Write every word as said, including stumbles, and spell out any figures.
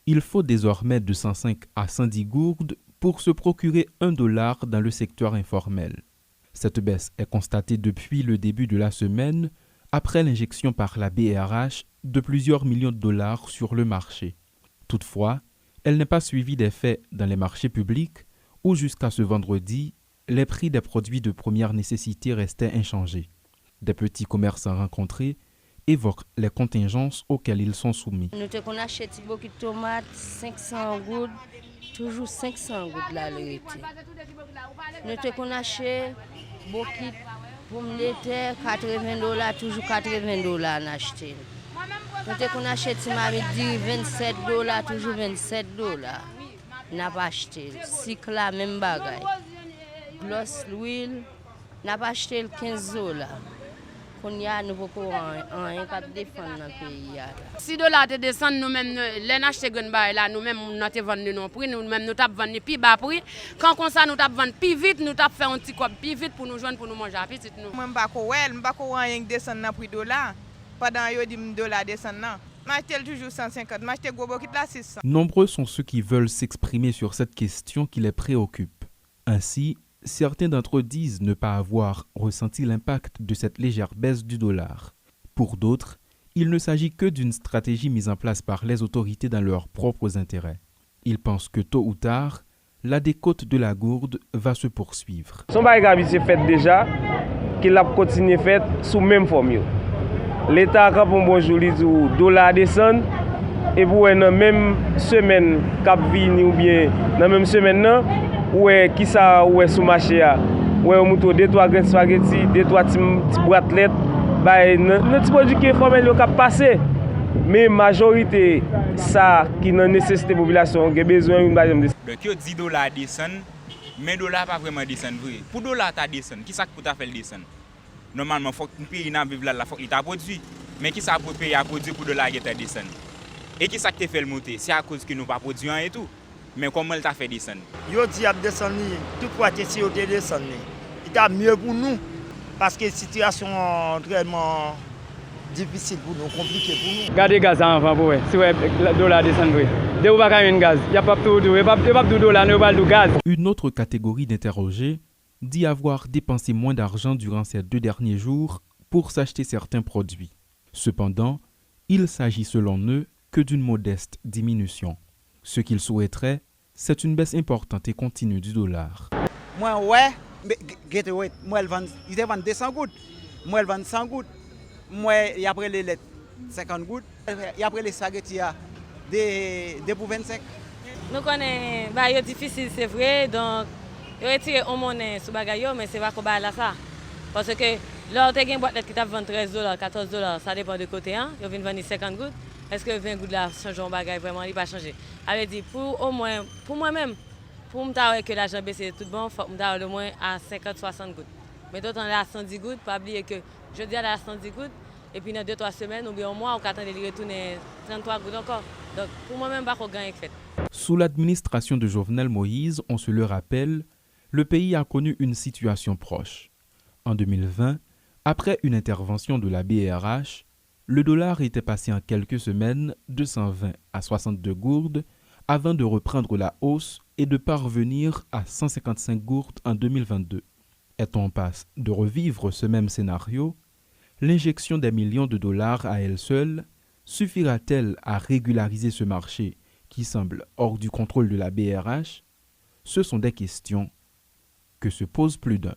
Il faut désormais de cent cinq à cent dix gourdes pour se procurer un dollar dans le secteur informel. Cette baisse est constatée depuis le début de la semaine, après l'injection par la B R H de plusieurs millions de dollars sur le marché. Toutefois, elle n'est pas suivie d'effet dans les marchés publics où, jusqu'à ce vendredi, les prix des produits de première nécessité restaient inchangés. Des petits commerçants rencontrés évoquent les contingences auxquelles ils sont soumis. Nou te konn achte ti bokit tomat senk san goud, toujou senk san goud la l rete. Nou te konn achte bokit pomdetè katreven dola, toujou katreven dola n achte l. Nou te konn achte ti mamit diri vennsèt dola, toujou vennsèt dola n ap achte l. Sik la, menm bagay. Glòs, lwil, n ap achte l kenz dola. Kounye a, nou poko wè anyen k ap defann nan peyi a la. Si dola te desann, nou menm, nou, lè n achte grenn bagay la, nou menm, moun nan te vann li nan pri, nou menm, nou t ap vann li pi ba pri. Kan konsa, nou t ap vann pi vit, nou t ap fè yon ti kòb pi vit pou nou jwenn, pou nou manje a pitit nou. Mwen, m pa ko wè l, m pa ko wè anyen k desann nan pri dola, pandan yo di m dola desann nan. M achte l toujou san senkant, m achte gwo bokit la sis san. Nombreux sont ceux qui veulent s'exprimer sur cette question qui les préoccupe. Ainsi, certains d'entre eux disent ne pas avoir ressenti l'impact de cette légère baisse du dollar. Pour d'autres, il ne s'agit que d'une stratégie mise en place par les autorités dans leurs propres intérêts. Ils pensent que tôt ou tard, la décote de la gourde va se poursuivre. Se yon bagay k abitye fèt deja, ke l ap kontinye fèt sou menm fòm yo. Leta kanpe yon bon jou, li di w dola a desann, epi w wè nan menm semèn k ap vini oubyen nan menm semèn nan, ou wè kisa ou wè sou mache a. Ou wè yo montre w de twa grenn espageti, de twa ti, ti bwat lèt, bay nan, nan ti pwodui ki enfòmèl yo k ap pase. Men majorite sa ki nan nesesite popilasyon an gen bezwen yo, yo pa janm desann. Donk yo di dola a desann, men dola a pa vrèman desann vre. Pou dola a ta desann, kisa k pou ta fè l desann? Nòmalman, fòk peyi n ap viv la, la fòk li ta pwodui. Men kisa pou peyi a pwodui pou dola a gentan desann? E kisa k te fè l monte? Se akoz ke nou pa pwodui anyen tou. Men kòman l ta fè desann? Yo di y ap desann li, tout pwatesi yo te desann li. Li ta mye pou nou, paske sitiyasyon an trèlman difisil pou nou, konplike pou nou. Gade gaz la anvan pou wè si w wè dola a desann vre. Depi w pa ka jwenn gaz, y ap ap tou di w, yo p ap, yo p ap di w dola non, yo pral di w gaz. Une autre catégorie d'interrogés dit avoir dépensé moins d'argent durant ces deux derniers jours pour s'acheter certains produits. Cependant, il s'agit selon eux que d'une modeste diminution. Ce qu'ils souhaiteraient, c'est une baisse importante et continue du dollar. Mwen wè, men, g-, gete wè, m wè l vann, li te vann de san goud. M wè l vann san goud. M wè y ap rele lèt senkant goud. Y ap rele espageti a de, de pou vennsenk. Nou konnen bagay yo difisil, se vre, donk yo retire yon monnen sou bagay yo, men se pa ko bagay la sa. Paske lè w te gen bwat lèt ki t ap vann trèz dola, katòz dola, sa depan de kote a, yo vin vann li senkant goud, èske ven goud la chanje yon bagay vrèman? Li pa chanje. Sa vle di, pou omwen, pou mwen menm, pou m ta wè ke lajan bese tout bon, fòk m ta wè l omwen a senkant, swasant goud. Men dotan lè a san di goud, pa bliye ke jodi a lè a san di goud, epi nan de, twa semèn oubyen yon mwa, ou ka tande li retounen tranntwa goud ankò. Donk, pou mwen menm, m pa kwè gen anyen k fèt. Sous l'administration de Jovenel Moïse, on se le rappelle, le pays a connu une situation proche. En deux mille vingt, après une intervention de la B R H, le dollar était passé en quelques semaines de cent vingt à soixante-deux gourdes avant de reprendre la hausse et de parvenir à cent cinquante-cinq gourdes en deux mille vingt-deux. Est-on en passe de revivre ce même scénario? L'injection des millions de dollars à elle seule suffira-t-elle à régulariser ce marché qui semble hors du contrôle de la B R H? Ce sont des questions que se pose plus d'un.